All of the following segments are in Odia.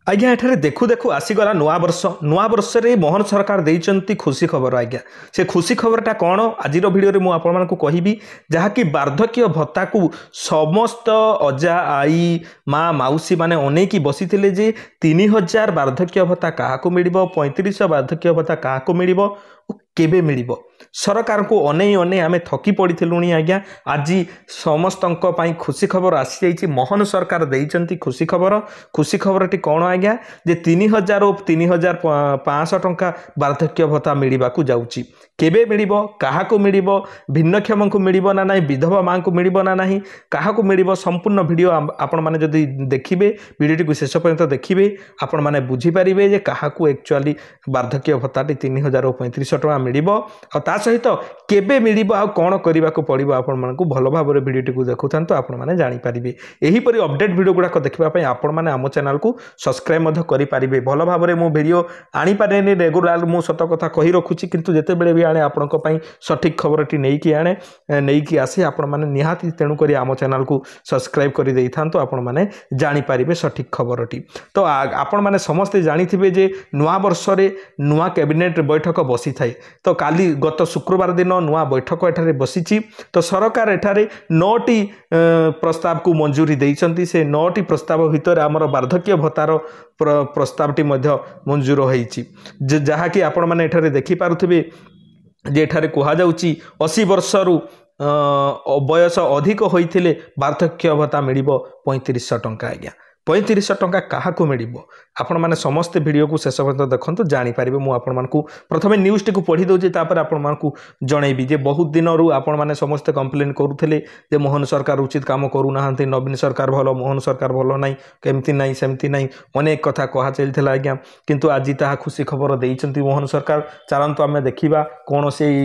ଆଜ୍ଞା, ଏଠାରେ ଦେଖୁ ଦେଖୁ ଆସିଗଲା ନୂଆ ବର୍ଷ। ନୂଆ ବର୍ଷରେ ମୋହନ ସରକାର ଦେଇଛନ୍ତି ଖୁସି ଖବର। ଆଜ୍ଞା, ସେ ଖୁସି ଖବରଟା କ'ଣ, ଆଜିର ଭିଡ଼ିଓରେ ମୁଁ ଆପଣମାନଙ୍କୁ କହିବି, ଯାହାକି ବାର୍ଦ୍ଧକ୍ୟ ଭତ୍ତାକୁ ସମସ୍ତ ଅଜା, ଆଈ, ମା, ମାଉସୀ ମାନେ ଅନେଇକି ବସିଥିଲେ ଯେ 3000 ବାର୍ଦ୍ଧକ୍ୟ ଭତ୍ତା କାହାକୁ ମିଳିବ, 3500 ବାର୍ଦ୍ଧକ୍ୟ ଭତ୍ତା କାହାକୁ ମିଳିବ ଓ କେବେ ମିଳିବ। ସରକାରଙ୍କୁ ଅନେଇ ଅନେଇ ଆମେ ଥକି ପଡ଼ିଥିଲୁଣି। ଆଜ୍ଞା, ଆଜି ସମସ୍ତଙ୍କ ପାଇଁ ଖୁସି ଖବର ଆସିଯାଇଛି। ମୋହନ ସରକାର ଦେଇଛନ୍ତି ଖୁସି ଖବର। ଖୁସି ଖବରଟି କ'ଣ ଆଜ୍ଞା, ଯେ 3000 ଓ 3500 ଟଙ୍କା ବାର୍ଦ୍ଧକ୍ୟ ଭତ୍ତା ମିଳିବାକୁ ଯାଉଛି। କେବେ ମିଳିବ, କାହାକୁ ମିଳିବ, ଭିନ୍ନକ୍ଷମଙ୍କୁ ମିଳିବ ନା ନାହିଁ, ବିଧବା ମାଆଙ୍କୁ ମିଳିବ ନା ନାହିଁ, କାହାକୁ ମିଳିବ, ସମ୍ପୂର୍ଣ୍ଣ ଭିଡ଼ିଓ ଆପଣମାନେ ଯଦି ଦେଖିବେ, ଭିଡ଼ିଓଟିକୁ ଶେଷ ପର୍ଯ୍ୟନ୍ତ ଦେଖିବେ, ଆପଣମାନେ ବୁଝିପାରିବେ ଯେ କାହାକୁ ଆକ୍ଚୁଆଲି ବାର୍ଦ୍ଧକ୍ୟ ଭତ୍ତାଟି 3000 ଓ 3500 ଟଙ୍କା ମିଳିବ ଆଉ ତା ସହିତ କେବେ ମିଳିବ ଆଉ କ'ଣ କରିବାକୁ ପଡ଼ିବ। ଆପଣମାନଙ୍କୁ ଭଲ ଭାବରେ ଭିଡ଼ିଓଟିକୁ ଦେଖୁଥାନ୍ତୁ, ଆପଣମାନେ ଜାଣିପାରିବେ। ଏହିପରି ଅପଡ଼େଟ୍ ଭିଡ଼ିଓ ଗୁଡ଼ାକ ଦେଖିବା ପାଇଁ ଆପଣମାନେ ଆମ ଚ୍ୟାନେଲକୁ ସବସ୍କ୍ରାଇବ୍ ମଧ୍ୟ କରିପାରିବେ। ଭଲ ଭାବରେ ମୁଁ ଭିଡ଼ିଓ ଆଣିପାରେନି ରେଗୁଲାର, ମୁଁ ସତ କଥା କହି ରଖୁଛି, କିନ୍ତୁ ଯେତେବେଳେ ବି ଆଣେ ଆପଣଙ୍କ ପାଇଁ ସଠିକ୍ ଖବରଟି ନେଇକି ଆଣେ, ନେଇକି ଆସେ। ଆପଣମାନେ ନିହାତି ତେଣୁକରି ଆମ ଚ୍ୟାନେଲକୁ ସବସ୍କ୍ରାଇବ୍ କରିଦେଇଥାନ୍ତୁ, ଆପଣମାନେ ଜାଣିପାରିବେ ସଠିକ୍ ଖବରଟି। ତ ଆପଣମାନେ ସମସ୍ତେ ଜାଣିଥିବେ ଯେ ନୂଆ ବର୍ଷରେ ନୂଆ କ୍ୟାବିନେଟ୍ ବୈଠକ ବସିଥାଏ। ତ କାଲି ଗତ ଶୁକ୍ରବାର ଦିନ ନୂଆ ବୈଠକ ଏଠାରେ ବସିଛି। ତ ସରକାର ଏଠାରେ 9ଟି ପ୍ରସ୍ତାବକୁ ମଞ୍ଜୁରୀ ଦେଇଛନ୍ତି। ସେ 9ଟି ପ୍ରସ୍ତାବ ଭିତରେ ଆମର ବାର୍ଦ୍ଧକ୍ୟ ଭତ୍ତାର ପ୍ରସ୍ତାବଟି ମଧ୍ୟ ମଞ୍ଜୁର ହୋଇଛି, ଯାହାକି ଆପଣମାନେ ଏଠାରେ ଦେଖିପାରୁଥିବେ ଯେ ଏଠାରେ କୁହାଯାଉଛି 80 ବର୍ଷରୁ ବୟସ ଅଧିକ ହୋଇଥିଲେ ବାର୍ଦ୍ଧକ୍ୟ ଭତ୍ତା ମିଳିବ 3500 ଟଙ୍କା। ଆଜ୍ଞା, 3500 ଟଙ୍କା କାହାକୁ ମିଳିବ? ଆପଣମାନେ ସମସ୍ତେ ଭିଡ଼ିଓକୁ ଶେଷ ପର୍ଯ୍ୟନ୍ତ ଦେଖନ୍ତୁ, ଜାଣିପାରିବେ। ମୁଁ ଆପଣମାନଙ୍କୁ ପ୍ରଥମେ ନ୍ୟୁଜ୍ଟିକୁ ପଢ଼ି ଦେଉଛି, ତାପରେ ଆପଣମାନଙ୍କୁ ଜଣେଇବି ଯେ ବହୁତ ଦିନରୁ ଆପଣମାନେ ସମସ୍ତେ କମ୍ପ୍ଲେନ୍ କରୁଥିଲେ ଯେ ମୋହନ ସରକାର ଉଚିତ କାମ କରୁନାହାନ୍ତି, ନବୀନ ସରକାର ଭଲ, ମୋହନ ସରକାର ଭଲ ନାହିଁ, କେମିତି ନାହିଁ, ସେମିତି ନାହିଁ, ଅନେକ କଥା କୁହା ଚାଲିଥିଲା ଆଜ୍ଞା। କିନ୍ତୁ ଆଜି ତାହା ଖୁସି ଖବର ଦେଇଛନ୍ତି ମୋହନ ସରକାର। ଚାଲନ୍ତୁ ଆମେ ଦେଖିବା କ'ଣ ସେଇ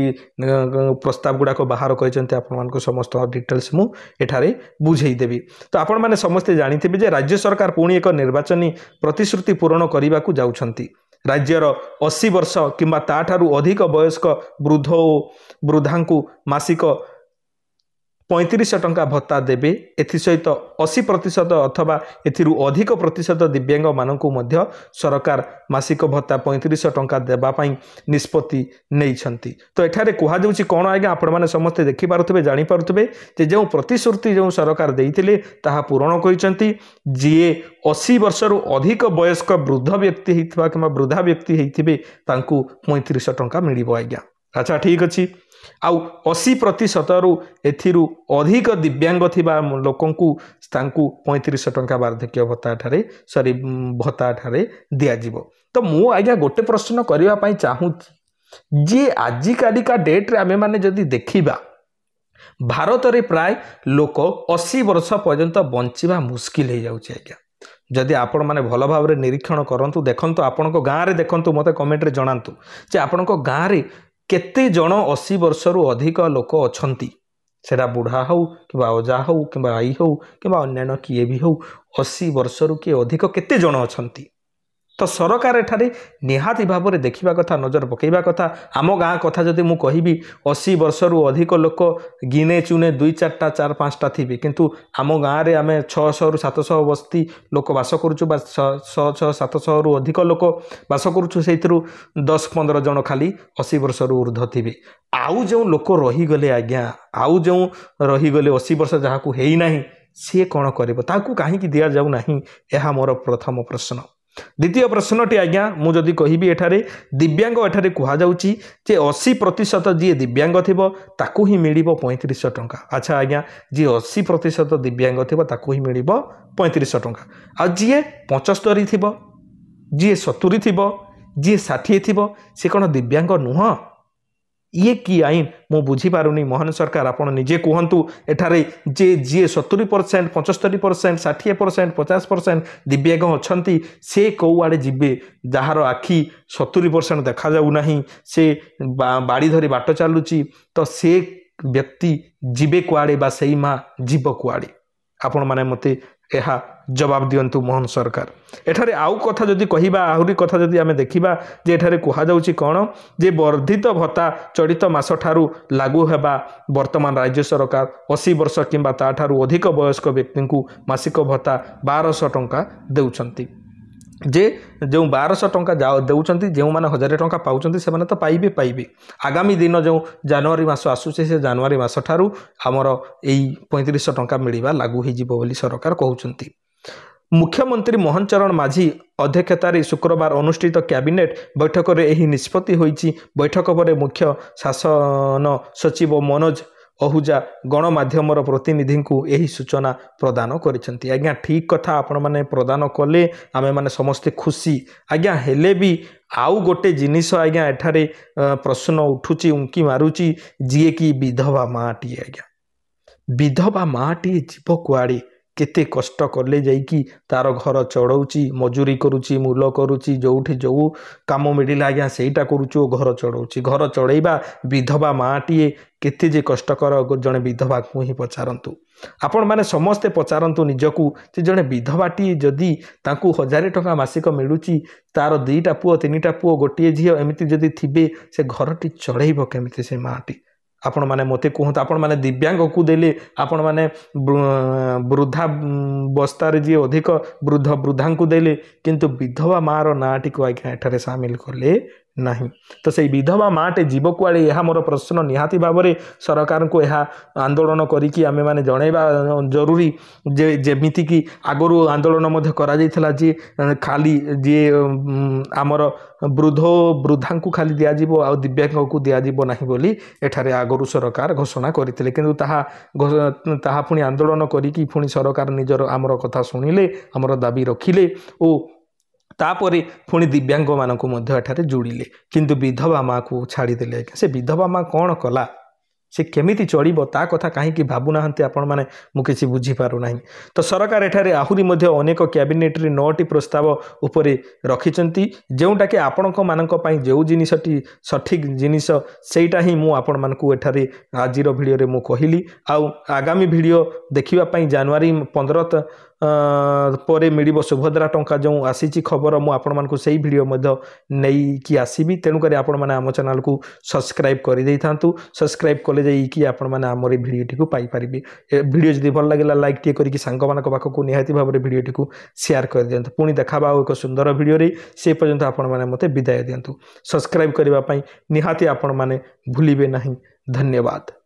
ପ୍ରସ୍ତାବ ଗୁଡ଼ାକ ବାହାର କରିଛନ୍ତି। ଆପଣମାନଙ୍କୁ ସମସ୍ତ ଡିଟେଲ୍ସ ମୁଁ ଏଠାରେ ବୁଝେଇଦେବି। ତ ଆପଣମାନେ ସମସ୍ତେ ଜାଣିଥିବେ ଯେ ରାଜ୍ୟ ସରକାର ପୁଣି ଏକ ନିର୍ବାଚନୀ ପ୍ରତିଶ୍ରୁତି ପୂରଣ କରିବାକୁ ଯାଉଛନ୍ତି। ରାଜ୍ୟର 80 ବର୍ଷ କିମ୍ବା ତାଠାରୁ ଅଧିକ ବୟସ୍କ ବୃଦ୍ଧ ଓ ବୃଦ୍ଧାଙ୍କୁ ମାସିକ 3500 ଟଙ୍କା ଭତ୍ତା ଦେବେ। ଏଥିସହିତ 80% ଅଥବା ଏଥିରୁ ଅଧିକ ପ୍ରତିଶତ ଦିବ୍ୟାଙ୍ଗମାନଙ୍କୁ ମଧ୍ୟ ସରକାର ମାସିକ ଭତ୍ତା 3500 ଟଙ୍କା ଦେବା ପାଇଁ ନିଷ୍ପତ୍ତି ନେଇଛନ୍ତି। ତ ଏଠାରେ କୁହାଯାଉଛି କ'ଣ ଆଜ୍ଞା, ଆପଣମାନେ ସମସ୍ତେ ଦେଖିପାରୁଥିବେ, ଜାଣିପାରୁଥିବେ ଯେ ଯେଉଁ ପ୍ରତିଶ୍ରୁତି ଯେଉଁ ସରକାର ଦେଇଥିଲେ ତାହା ପୂରଣ କରିଛନ୍ତି। ଯିଏ 80 ବର୍ଷରୁ ଅଧିକ ବୟସ୍କ ବୃଦ୍ଧ ବ୍ୟକ୍ତି ହେଇଥିବା କିମ୍ବା ବୃଦ୍ଧା ବ୍ୟକ୍ତି ହେଇଥିବେ, ତାଙ୍କୁ 3500 ଟଙ୍କା ମିଳିବ ଆଜ୍ଞା। ଆଚ୍ଛା, ଠିକ୍ ଅଛି। ଆଉ 80 ପ୍ରତିଶତରୁ ଏଥିରୁ ଅଧିକ ଦିବ୍ୟାଙ୍ଗ ଥିବା ଲୋକଙ୍କୁ ତାଙ୍କୁ 3500 ଟଙ୍କା ବାର୍ଦ୍ଧକ୍ୟ ଭତ୍ତା ଏଠାରେ, ସରି, ଭତ୍ତା ଏଠାରେ ଦିଆଯିବ। ତ ମୁଁ ଆଜ୍ଞା ଗୋଟେ ପ୍ରଶ୍ନ କରିବା ପାଇଁ ଚାହୁଁଛି ଯେ ଆଜିକାଲିକା ଡେଟ୍ରେ ଆମେମାନେ ଯଦି ଦେଖିବା, ଭାରତରେ ପ୍ରାୟ ଲୋକ 80 ବର୍ଷ ପର୍ଯ୍ୟନ୍ତ ବଞ୍ଚିବା ମୁସ୍କିଲ ହେଇଯାଉଛି ଆଜ୍ଞା। ଯଦି ଆପଣମାନେ ଭଲ ଭାବରେ ନିରୀକ୍ଷଣ କରନ୍ତୁ, ଦେଖନ୍ତୁ, ଆପଣଙ୍କ ଗାଁରେ ଦେଖନ୍ତୁ, ମୋତେ କମେଣ୍ଟରେ ଜଣାନ୍ତୁ ଯେ ଆପଣଙ୍କ ଗାଁରେ କେତେ ଜଣ 80 ବର୍ଷରୁ ଅଧିକ ଲୋକ ଅଛନ୍ତି। ସେଟା ବୁଢ଼ା ହଉ କିମ୍ବା ଅଜା ହଉ କିମ୍ବା ଆଈ ହଉ କିମ୍ବା ଅନ୍ୟାନ୍ୟ କିଏ ବି ହଉ, 80 ବର୍ଷରୁ କିଏ ଅଧିକ କେତେ ଜଣ ଅଛନ୍ତି? ତ ସରକାର ଏଠାରେ ନିହାତି ଭାବରେ ଦେଖିବା କଥା, ନଜର ପକାଇବା କଥା। ଆମ ଗାଁ କଥା ଯଦି ମୁଁ କହିବି, 80 ବର୍ଷରୁ ଅଧିକ ଲୋକ ଗିନେ ଚୁନେ 2 4ଟା, 4 5ଟା ଥିବେ। କିନ୍ତୁ ଆମ ଗାଁରେ ଆମେ 600ରୁ 700 ବସ୍ତି ଲୋକ ବାସ କରୁଛୁ ବା 6, 700ରୁ ଅଧିକ ଲୋକ ବାସ କରୁଛୁ, ସେଇଥିରୁ 10 15 ଜଣ ଖାଲି 80 ବର୍ଷରୁ ଉର୍ଦ୍ଧ୍ୱ ଥିବେ। ଆଉ ଯେଉଁ ଲୋକ ରହିଗଲେ ଆଜ୍ଞା, ଆଉ ଯେଉଁ ରହିଗଲେ 80 ବର୍ଷ ଯାହାକୁ ହେଇନାହିଁ, ସିଏ କ'ଣ କରିବ? ତାକୁ କାହିଁକି ଦିଆଯାଉ ନାହିଁ? ଏହା ମୋର ପ୍ରଥମ ପ୍ରଶ୍ନ। ଦ୍ୱିତୀୟ ପ୍ରଶ୍ନଟି ଆଜ୍ଞା ମୁଁ ଯଦି କହିବି, ଏଠାରେ ଦିବ୍ୟାଙ୍ଗ, ଏଠାରେ କୁହାଯାଉଛି ଯେ 80% ଯିଏ ଦିବ୍ୟାଙ୍ଗ ଥିବ ତାକୁ ହିଁ ମିଳିବ 3500 ଟଙ୍କା। ଆଚ୍ଛା ଆଜ୍ଞା, ଯିଏ 80% ଦିବ୍ୟାଙ୍ଗ ଥିବ ତାକୁ ହିଁ ମିଳିବ 3500 ଟଙ୍କା, ଆଉ ଯିଏ 75 ଥିବ, ଯିଏ 70 ଥିବ, ଯିଏ 60 ଥିବ, ସେ କ'ଣ ଦିବ୍ୟାଙ୍ଗ ନୁହଁ? ଇଏ କି ଆଇନ, ମୁଁ ବୁଝିପାରୁନି। ମୋହନ ସରକାର, ଆପଣ ନିଜେ କୁହନ୍ତୁ, ଏଠାରେ ଯେ ଯିଏ 70%, 75%, 60%, 50% ଦିବ୍ୟାଙ୍ଗ ଅଛନ୍ତି, ସେ କେଉଁଆଡ଼େ ଯିବେ? ଯାହାର ଆଖି 70% ଦେଖାଯାଉନାହିଁ, ସେ ବାଡ଼ି ଧରି ବାଟ ଚାଲୁଛି, ତ ସେ ବ୍ୟକ୍ତି ଯିବେ କୁଆଡ଼େ ବା ସେଇ ମା ଯିବ କୁଆଡ଼େ? ଆପଣମାନେ ମୋତେ ଏହା ଜବାବ ଦିଅନ୍ତୁ ମୋହନ ସରକାର। ଏଠାରେ ଆଉ କଥା ଯଦି କହିବା, ଆହୁରି କଥା ଯଦି ଆମେ ଦେଖିବା ଯେ ଏଠାରେ କୁହାଯାଉଛି କ'ଣ ଯେ ବର୍ଦ୍ଧିତ ଭତ୍ତା ଚଳିତ ମାସଠାରୁ ଲାଗୁ ହେବା। ବର୍ତ୍ତମାନ ରାଜ୍ୟ ସରକାର 80 ବର୍ଷ କିମ୍ବା ତାଠାରୁ ଅଧିକ ବୟସ୍କ ବ୍ୟକ୍ତିଙ୍କୁ ମାସିକ ଭତ୍ତା 1200 ଟଙ୍କା ଦେଉଛନ୍ତି। ଯେ ଯେଉଁ 1200 ଟଙ୍କା ଦେଉଛନ୍ତି, ଯେଉଁମାନେ 1000 ଟଙ୍କା ପାଉଛନ୍ତି ସେମାନେ ତ ପାଇବେ ପାଇବେ। ଆଗାମୀ ଦିନ ଯେଉଁ ଜାନୁଆରୀ ମାସ ଆସୁଛି, ସେ ଜାନୁଆରୀ ମାସ ଠାରୁ ଆମର ଏଇ 3500 ଟଙ୍କା ମିଳିବା ଲାଗୁ ହୋଇଯିବ ବୋଲି ସରକାର କହୁଛନ୍ତି। ମୁଖ୍ୟମନ୍ତ୍ରୀ ମୋହନ ଚରଣ ମାଝୀ ଅଧ୍ୟକ୍ଷତାରେ ଶୁକ୍ରବାର ଅନୁଷ୍ଠିତ କ୍ୟାବିନେଟ୍ ବୈଠକରେ ଏହି ନିଷ୍ପତ୍ତି ହୋଇଛି। ବୈଠକ ପରେ ମୁଖ୍ୟ ଶାସନ ସଚିବ ମନୋଜ ଅହୁଜା ଗଣମାଧ୍ୟମର ପ୍ରତିନିଧିଙ୍କୁ ଏହି ସୂଚନା ପ୍ରଦାନ କରିଛନ୍ତି। ଆଜ୍ଞା, ଠିକ୍ କଥା, ଆପଣମାନେ ପ୍ରଦାନ କଲେ ଆମେମାନେ ସମସ୍ତେ ଖୁସି ଆଜ୍ଞା। ହେଲେ ବି ଆଉ ଗୋଟେ ଜିନିଷ ଆଜ୍ଞା ଏଠାରେ ପ୍ରଶ୍ନ ଉଠୁଛି, ଉଙ୍କି ମାରୁଛି, ଯିଏକି ବିଧବା ମାଆଟିଏ ଆଜ୍ଞା, ବିଧବା ମାଆଟିଏ ଯିବ କୁଆଡ଼େ? କେତେ କଷ୍ଟ କଲେ ଯାଇକି ତାର ଘର ଚଳଉଛି, ମଜୁରୀ କରୁଛି, ମୂଲ କରୁଛି, ଯେଉଁଠି ଯେଉଁ କାମ ମିଳିଲା ଆଜ୍ଞା ସେଇଟା କରୁଛି ଓ ଘର ଚଳଉଛି। ଘର ଚଳେଇବା ବିଧବା ମାଆଟିଏ କେତେ ଯେ କଷ୍ଟକର, ଜଣେ ବିଧବାକୁ ହିଁ ପଚାରନ୍ତୁ। ଆପଣମାନେ ସମସ୍ତେ ପଚାରନ୍ତୁ ନିଜକୁ ଯେ ଜଣେ ବିଧବାଟିଏ ଯଦି ତାଙ୍କୁ 1000 ଟଙ୍କା ମାସିକ ମିଳୁଛି, ତାର 2ଟା ପୁଅ, 3ଟା ପୁଅ, ଗୋଟିଏ ଝିଅ ଏମିତି ଯଦି ଥିବେ, ସେ ଘରଟି ଚଳେଇବ କେମିତି ସେ ମାଆଟି? ଆପଣମାନେ ମୋତେ କୁହନ୍ତୁ। ଆପଣମାନେ ଦିବ୍ୟାଙ୍ଗକୁ ଦେଲେ, ଆପଣମାନେ ବୃଦ୍ଧା ବସ୍ତାରେ ଯିଏ ଅଧିକ ବୃଦ୍ଧ ବୃଦ୍ଧାଙ୍କୁ ଦେଲେ, କିନ୍ତୁ ବିଧବା ମାଆର ନାଁଟିକୁ ଆଜ୍ଞା ଏଠାରେ ସାମିଲ କଲେ ନାହିଁ। ତ ସେଇ ବିଧବା ମାଆଟେ ଯିବ କୁଆଡ଼େ, ଏହା ମୋର ପ୍ରଶ୍ନ। ନିହାତି ଭାବରେ ସରକାରଙ୍କୁ ଏହା ଆନ୍ଦୋଳନ କରିକି ଆମେମାନେ ଜଣାଇବା ଜରୁରୀ ଯେ ଯେମିତିକି ଆଗରୁ ଆନ୍ଦୋଳନ ମଧ୍ୟ କରାଯାଇଥିଲା ଯେ ଖାଲି ଯିଏ ଆମର ବୃଦ୍ଧ ବୃଦ୍ଧାଙ୍କୁ ଖାଲି ଦିଆଯିବ ଆଉ ଦିବ୍ୟାଙ୍ଗକୁ ଦିଆଯିବ ନାହିଁ ବୋଲି ଏଠାରେ ଆଗରୁ ସରକାର ଘୋଷଣା କରିଥିଲେ। କିନ୍ତୁ ତାହା ପୁଣି ଆନ୍ଦୋଳନ କରିକି ପୁଣି ସରକାର ନିଜର ଆମର କଥା ଶୁଣିଲେ, ଆମର ଦାବି ରଖିଲେ ଓ ତାପରେ ପୁଣି ଦିବ୍ୟାଙ୍ଗମାନଙ୍କୁ ମଧ୍ୟ ଏଠାରେ ଯୋଡ଼ିଲେ, କିନ୍ତୁ ବିଧବା ମାଆକୁ ଛାଡ଼ିଦେଲେ ଆଜ୍ଞା। ସେ ବିଧବା ମା କ'ଣ କଲା, ସେ କେମିତି ଚଳିବ, ତା କଥା କାହିଁକି ଭାବୁନାହାନ୍ତି ଆପଣମାନେ? ମୁଁ କିଛି ବୁଝିପାରୁନାହିଁ। ତ ସରକାର ଏଠାରେ ଆହୁରି ମଧ୍ୟ ଅନେକ କ୍ୟାବିନେଟ୍ରେ 9ଟି ପ୍ରସ୍ତାବ ଉପରେ ରଖିଛନ୍ତି, ଯେଉଁଟାକି ଆପଣଙ୍କ ମାନଙ୍କ ପାଇଁ ଯେଉଁ ଜିନିଷଟି ସଠିକ୍ ଜିନିଷ ସେଇଟା ହିଁ ମୁଁ ଆପଣମାନଙ୍କୁ ଏଠାରେ ଆଜିର ଭିଡ଼ିଓରେ ମୁଁ କହିଲି। ଆଉ ଆଗାମୀ ଭିଡ଼ିଓ ଦେଖିବା ପାଇଁ ଜାନୁଆରୀ 15 ପରେ ମିଳିବ ସୁଭଦ୍ରା ଟଙ୍କା ଯେଉଁ ଆସିଛି ଖବର, ମୁଁ ଆପଣମାନଙ୍କୁ ସେଇ ଭିଡ଼ିଓ ମଧ୍ୟ ନେଇକି ଆସିବି। ତେଣୁକରି ଆପଣମାନେ ଆମ ଚ୍ୟାନେଲକୁ ସବସ୍କ୍ରାଇବ୍ କରିଦେଇଥାନ୍ତୁ। ସବସ୍କ୍ରାଇବ୍ କଲେ ଯାଇକି ଆପଣମାନେ ଆମର ଏଇ ଭିଡ଼ିଓଟିକୁ ପାଇପାରିବେ। ଏ ଭିଡ଼ିଓ ଯଦି ଭଲ ଲାଗିଲା, ଲାଇକ୍ ଟିକେ କରିକି ସାଙ୍ଗମାନଙ୍କ ପାଖକୁ ନିହାତି ଭାବରେ ଭିଡ଼ିଓଟିକୁ ସେୟାର କରିଦିଅନ୍ତୁ। ପୁଣି ଦେଖା ଆଉ ଏକ ସୁନ୍ଦର ଭିଡ଼ିଓରେ, ସେ ପର୍ଯ୍ୟନ୍ତ ଆପଣମାନେ ମୋତେ ବିଦାୟ ଦିଅନ୍ତୁ। ସବସ୍କ୍ରାଇବ୍ କରିବା ପାଇଁ ନିହାତି ଆପଣମାନେ ଭୁଲିବେ ନାହିଁ। ଧନ୍ୟବାଦ।